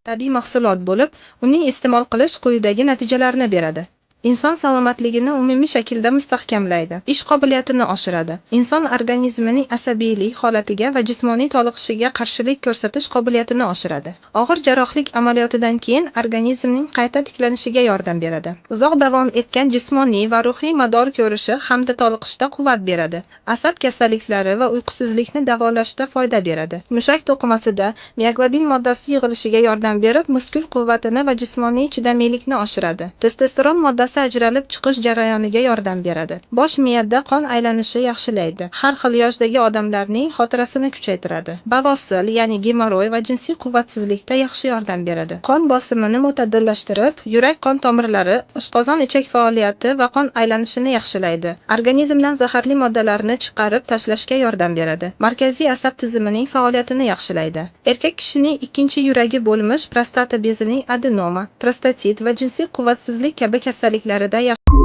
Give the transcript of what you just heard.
Tabiiy mahsulot bo'lib, uning iste'mol qilish quyidagi natijalarni beradi. Inson salomatligini umumiy shaklda mustahkamlaydi, ish qobiliyatini oshiradi, inson organizmining asabiylik holatiga va jismoniy toliqishiga qarshilik ko'rsatish qobiliyatini oshiradi. Og'ir jarrohlik amaliyotidan keyin organizmning qayta tiklanishiga yordam beradi. Uzoq davom etgan jismoniy va ruhiy mador ko'rishi hamda toliqishda quvvat beradi. Asab kasalliklari va uyqusizlikni davolashda foyda beradi. Mushak to'qimasida mioglobin moddasi yig'ilishiga yordam berib, muskul quvvatini va jismoniy chidamlilikni oshiradi. Testosteron moddasi ajralib chiqish jarayoniga yordam beradi. Bosh miyada qon aylanishi yaxshilaydi. Har xil yoshdagi odamlarning xotirasini kuchaytiradi. Bavosil, ya'ni gemoroy va jinsiy quvvatsizlikda yaxshi yordam beradi. Qon bosimini mo'tadillashtirib, yurak qon tomirlari, oshqozon-ichak faoliyati va qon aylanishini yaxshilaydi. Organizmdan zaharli moddalarni chiqarib tashlashga yordam beradi. Markaziy asab tizimining faoliyatini yaxshilaydi. Erkak kishining ikkinchi yuragi bo'lmish prostata bezining adenoma, prostatit va jinsiy quvvatsizlik kabi kasalliklarida yaxshi